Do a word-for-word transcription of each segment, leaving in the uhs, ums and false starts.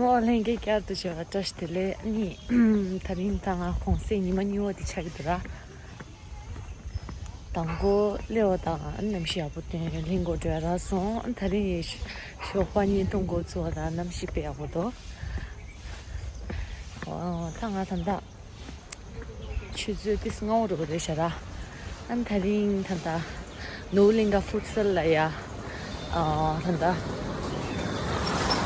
ཨོ་ལྷན་རྒྱས་བསྐྱར་དུ་མཇལ་བ་བཀྲ་ཤིས་བདེ་ལེགས། ཨ་ནི་ད་རིང་ད་ང་གུང་སེང་ཉི་མ་གཉིས་པ་དེ་ཆགས་ཀྱི་འདུག་ར། དང་པོ་སླེབས་པ་དང་ཨ་ནི་གནམ་གཤིས་ཡག་པོ་སྟོན། ལྷན་སྒོ་འགྲོ་ཡ་རག་སོང་། ཨ་ནི་ད་རིང་ཡི་ཞོགས་པ་བརྙན་ཐུང་འགོ་བཙུགས་པ་དང་གནམ་གཤིས་དཔེ་ཡག་པོ་འདུག་ཨོ་ད་ང་ད་ལྟ་ཆུ་ཚོད་ཏིས་ལྔ་པོ་རེད་ཤག་ར། ཨ་ནི་ད་རིང་ད་ལྟ་ནོར་གླིང་ག་ཕུཊ་སལ་ལ་ཡ། ཨ་ད་ལྟ་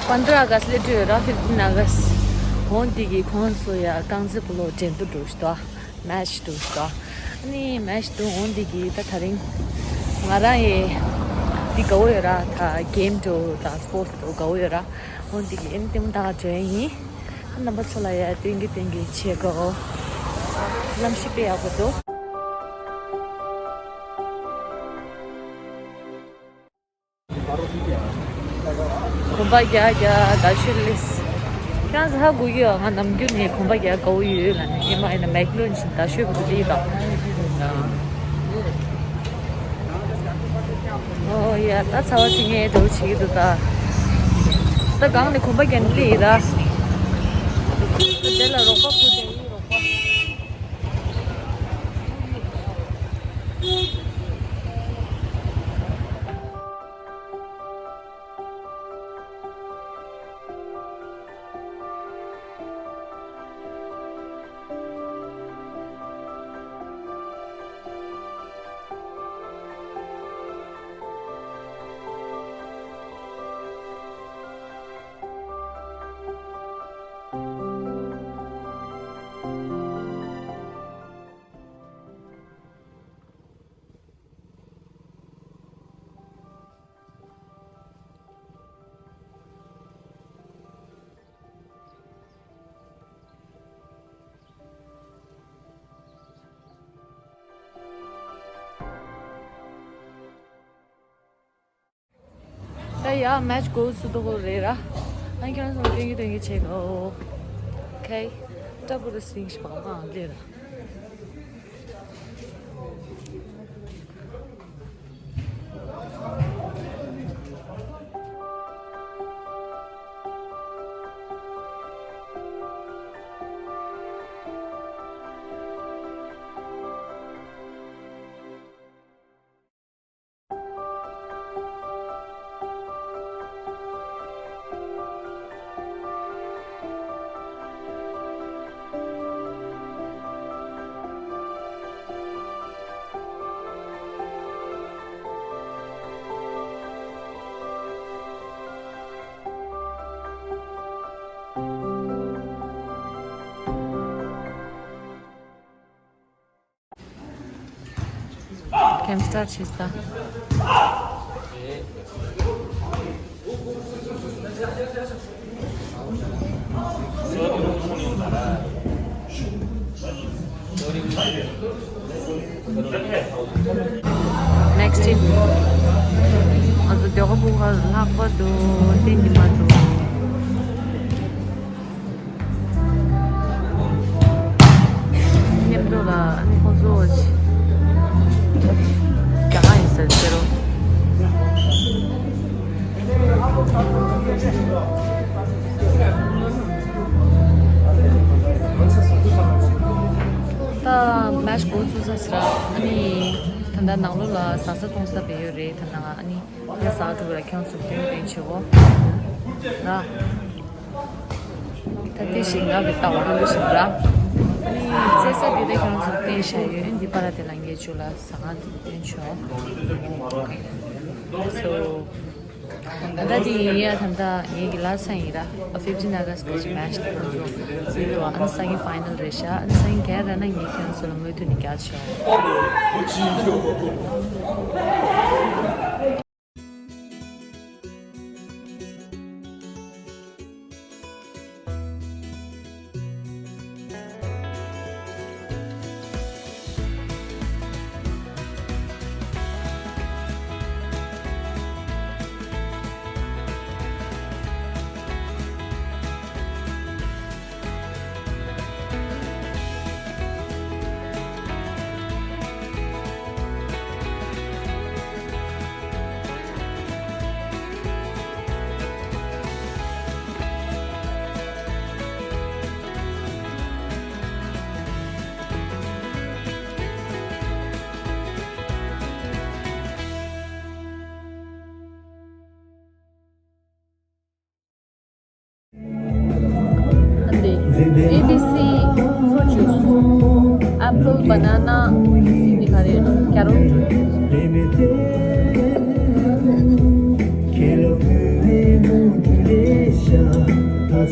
པནྡྲ་ཨ་གསྟ་སླེབས་འགྲོ་ཡོད་ར། ཕིཕ་ཊིན་ཨ་གསྟ། འོ་འདི་གི་ཁོང་ཚོ་ཡ་རྐང་རྩེད་སྤོ་ལོ་འགྲན་བསྡུར་འགྲོ་ཤག་ཏོ། མེ་ཆི་འགྲོ་ཤག་ཏོ། ཨ་ནི་མེ་ཆི་འདུག་འོ་འདི་གི་ད་ད་རིང་ང་རང་ཡི་འདི་དགའ་བོ་ཡོད་ར། ད་གེམ་འགྲོ་དང་སི་པོར་ཊི་འགྲོ་དགའ་བོ་ཡོད་ར། འོ་འདི་གི་ཨ་ནི་ལྟད་མོ་ལྟ་ག་འགྲོ་ཡ་ཡིན། རྣམ་པ་ཚོ་ལ་ཡ་སྟོན་གི་སྟོན་གི་བྱེད་དགོས། གནམ་གཤིས་དཔེ་ཡག་པོ་འདུག་གོམ་པ་རྒྱག་རྒྱག་རྡ་ཤོད་སླེབས། ཁྱེད་རང་ཚོ་ཧ་གོ་གི་ཡོད། ང་ནམ་རྒྱུན་ནས་གོམ་པ་རྒྱག་དགའ་བོ་ཡོད་ལབ་ནས། སྔོན་མ་ཡིན་ན་མེག་ལོན་བཞིན་རྡ་ཤོད་བར་དུ་སླེབས་དང་། ཨོ་ཡ། ད་ཚ་བ་ཚིག་ངན་འདྲ་བོ་བྱེད་ཀྱི་འདུག་ད། ད་སྒང་ནས་གོམ་པ་རྒྱག་ནས་སླེབས་ཡིན་ད། དེ་ལ་རོགས་པ་བསྐུར་བསྡད་ཡིན། རོགས་པ། ད་ཡ་མེ་ཆི་འགོ་ཚུགས་འདུག་རེད་ར། ཨ་ཁྱེད་རང་ཚོ་སྟོན་གི་སྟོན་གི་བྱེད་དགོས། ཁེ། ཏྲ་པུ་ར་སིང་ཞིག་བག་མ་ལེ་ར། གེམ་སི་ཊར་བྱེད་ས། ནེག་སི་ཊི་ཊིམ། ང་ཚོ་ཟློས་གར་སྤུ་གུ་ལྷག་པ་འདུག་ཏན་ཉི་མ་འདུག་མཉམ་དུ་ལ་ཨ་ནི་ཁོང་ཚོ་རྒྱ་གར་ཡིན་ཟེར་ཟེར་རོ། ད་མེ་ཆི་འགོ་ཚུགས་ས་ཟེར། ཨ་ནི་ད་ལྟ་ནང་ལོགས་ལ་ཟ་ས་འཐུང་ས་བེད་ཡོད་རེད། ད་ནང་ཨ་ནི་ང་ཟ་འགྲོ་གི་ར། ཁྱེད་རང་ཚོ་སྟོན་སྟོན་བྱེད་གོ་ན། ད་དེ་ཞིག་ང་གི་ལྟ་བ་ཧ་ལོ་ཞིག་ར། ཨ་ནི་རྩེད་ས་འདི་ལས་ཁྱེད་རང་ཚོ་སྟོན་བྱ་ཡོད། འདི་པ་ར་དེ་ལ་ངས་བཅུག་ལ་ཟ་ཁང་དེ་སྟོན་ཆོག་སོ། ད་ལྟ་དེ་ཡིན་ཡ། ད་ལྟ་ངེད་ཀྱི་ལ་ས་ཡིན་ར། ཨ་ཕིཕ་ཊིན་ཨ་ག་སི་ཊི་གི་མེ་ཆི་དེ་ཁོང་ཚོ་རྩེད་འགྲོ། ཨ་ནི་སང་ཉིན་ཕའི་ནལ་རེད་ཤག་ཨ་ནི་སང་ཉིན་ག་རེ་རག་ན་ངས་ཁྱེད་རང་ཚོ་ལ་མུ་མཐུད་ནས་བསྐྱར་ཞུ།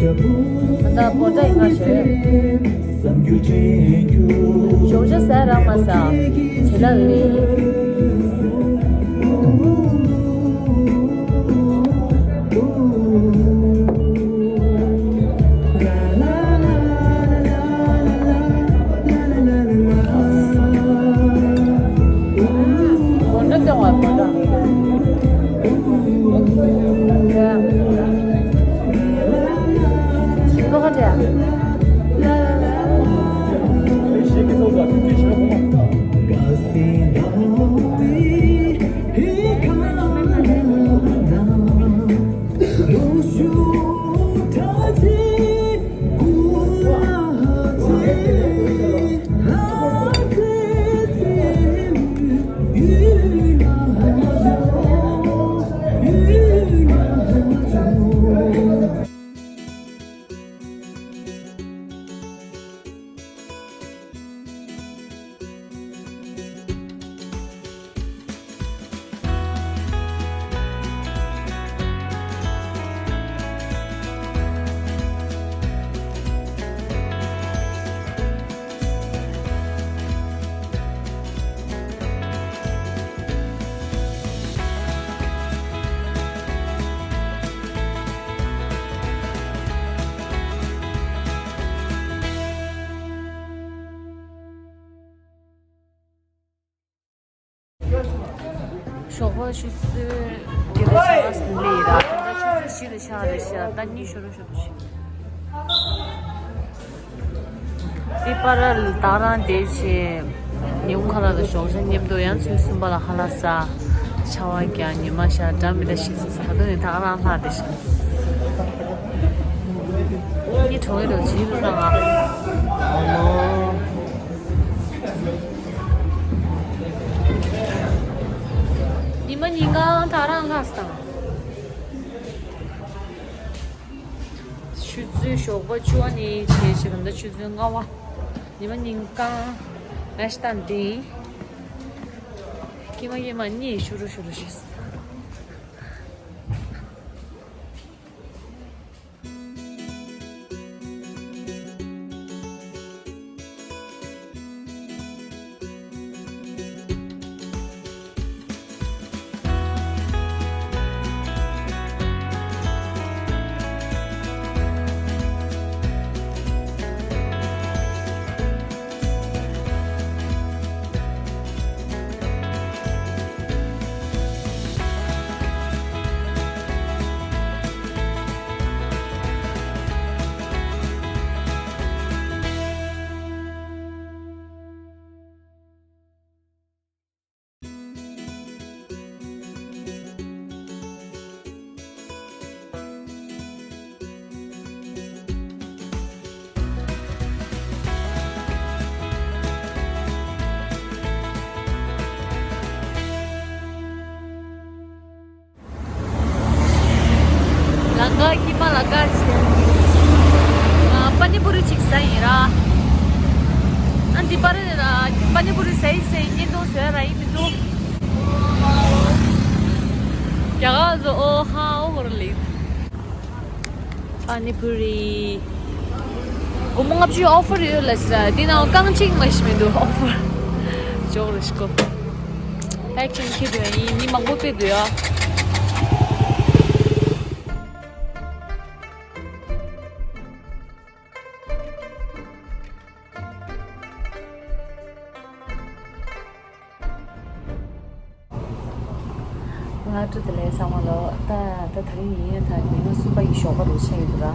ད་ལྟ་པོ་ཏ་ཡིན་ང་ཞོལ། ཞོགས་ཇ་ཟ་རག་མ་ཟ། བྱེད་ལ་ལི། ཞོགས་པ་ཆུ་ཚོད་བརྒྱད་པ་ཆགས་ཟིན་པ་ཡིན་ད། ད་ཆུ་ཚོད་བཞི་ལ་ཆགས་རེད་ཤག་ད་གཉིད་ཤོར་རོ་ཤོར་རོ་ཞིག་དེ་པར་ལ་ད་རང་བསྡད་བྱས། ཉིན་གུང་ཁ་ལག་དང་ཞོགས་ཇ་མཉམ་དུ་ཡང་ཆུ་ཚོད་གསུམ་པ་ལ་ཧ་ལ་ཟ། ཆར་པ་རྒྱག་ཉི་མ་ཤར་འདྲ་མི་འདྲ་ཞིག་ཟ། ད་དུང་ཡང་ད་རང་ལྷག་བསྡད་ཤག་གཉིད་བྲོ་བའི་རོ་བྱིས་རུ་རང་ཨ། ཉི་མ་ཉིན་གང་ད་རང་ལྷག་སྟངས། ཆུ་ཚོད་ཞོགས་པ་བཅུ་པ་ནས་བྱས་བྱས་ད་ལྟ་ཆུ་ཚོད་ལྔ་པ། ཉི་མ་ཉིན་གང་ལས་ཀ་འདི། ཀྱེ་མ་ཀྱེ་མ་གཉིད་ཤོར་རོ་ཤོར་རོ་ཞིག་ལམ་ཁ་དཀྱིལ་མ་ལ་བཀག་བྱས། ཨ། པ་ནི་པུ་རི་ཅིག་ཟ་ཡིན་ར། ཨ་འདི་པར་ར་པ་ནི་པུ་རི་ཟ་ཡི་ཟ་ཡི་བརྙན་ཐུང་བཟོས་ར་ཡིན་མི་འདུག་རྒྱ་གར་ཚོ་ཨོ་ཧ་ཨོ་བར་ལི། པ་ནི་པུ་རི། སྒོར་མོ་ལྔ་བཅུ་ཨོ་ཕར་ཡོད་ལ་ཟེར། འདི་ནང་རྐང་གཅིག་མ་ཞིག་མི་འདུག་ཨོ་ཕར། ཇོག་རེ་ཤི་ཀོ། པེ་ཀིང་ཁྱེར་འདུག་ཡིན། མི་མང་པོ་ཕེབས་འདུག་ཡ། སྔ་དྲོ་བདེ་ལེགས་ཚང་མ་ལོ། ད་ད་དེ་རིང་ཡིན་ཡང་ད་ཉི་མ་གསུམ་པ་ཡི་ཞོགས་པ་རུ་ཆགས་ཡོད་འདུག་ར།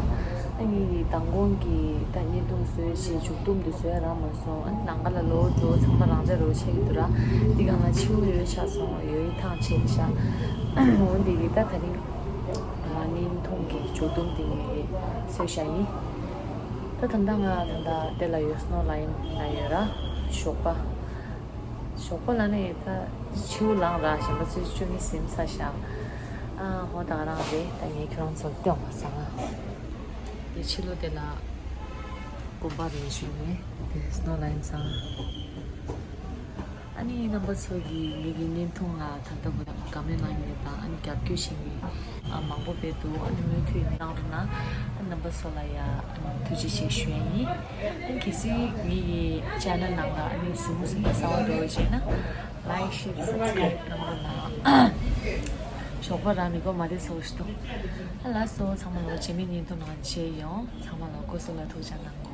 ཨ་ནི་མདང་དགོང་གི་ད་བརྙན་ཐུང་བཟོས་བྱས་མཇུག་བསྡོམས་དེ་བཟོས་རག་མ་སོང་། ཨ་ནི་ནང་ཁ་ལ་ལོག་འགྲོ་ཚང་མ་རང་འཇགས་རུ་ཆགས་ཡོད་འདུག་ར། འདི་གང་ལ་ཕྱི་པོ་ཡོད་ཆགས་སོང་། ཡོད་ཡིན་ཐང་ཆད་ཤག་འོ་འདི་གི་ད་དེ་རིང་བརྙན་ཐུང་གི་མཇུག་བསྡོམས་དེ་ངས་བཟོས་བཞག་ཡིན། ད་ད་ལྟ་ང་ད་ལྟ་དེ་ལ་ཡོད། སྣོ་ལ་ཡིན་ན་ཡོད་ར། ཞོགས་པ། ཞོགས་པ་ལ་ནི་ད་ཕྱི་པོ་ལངས་ར། གཞན་པ་ཚོས་བཅུ་གཉིས་ཟིན་ཚར་ཤག་ཨ་ཧོ་ད་རང་རེད། ད་ངས་ཁྱོད་རང་ཚོར་སྟོན་པ་སང་ཨ། དེ་ཕྱི་ལོགས་དེ་ལ་དགོན་པ་རེད་ཞུས་ནས་དེ་སྣོ་ལ་ཡིན་ཚང་། ཨ་ནི་རྣམ་པ་ཚོ་གིས་ངེད་ཀྱི་བརྙན་ཐུང་ལ་ད་ལྟ་བར་དུ་དགའ་མོས་གནང་མཁན་དང་ཨ་ནི་རྒྱབ་སྐྱོར་བྱེད་མཁན་ཨ་མང་པོ་དཔེ་འདུག་ཨ་ནི་མུ་མཐུད་གནང་རོགས་གནང་། ཨ་ནི་རྣམ་པ་ཚོ་ལ་ཡ་ཨ་ནི་ཐུགས་རྗེ་ཆེ་ཞུ་ཡ་ཡིན། ཨ་ནི་གལ་སྲིད་ངེད་ཀྱི་channel་ནང་ལ་ཨ་ནི་གཟིགས་མོ་གཟིགས་པ་གསར་པ་འགྲོ་ཡོད་ཅེ་ན་like share subscribe་གནང་རོགས་གནང་། ཞོགས་པ་རང་མི་གོ་མ་བདེ་ཚོར་ཞིག་འདུག་ཨ་ལགས་སོ། ཚང་མ་ལོ་རྗེས་མའི་བརྙན་ཐུང་ནང་མཇལ་ཡོང་། ཚང་མ་ལ་སྐུ་གཟུགས་ལ་ཐུགས་ཅག་གནང་།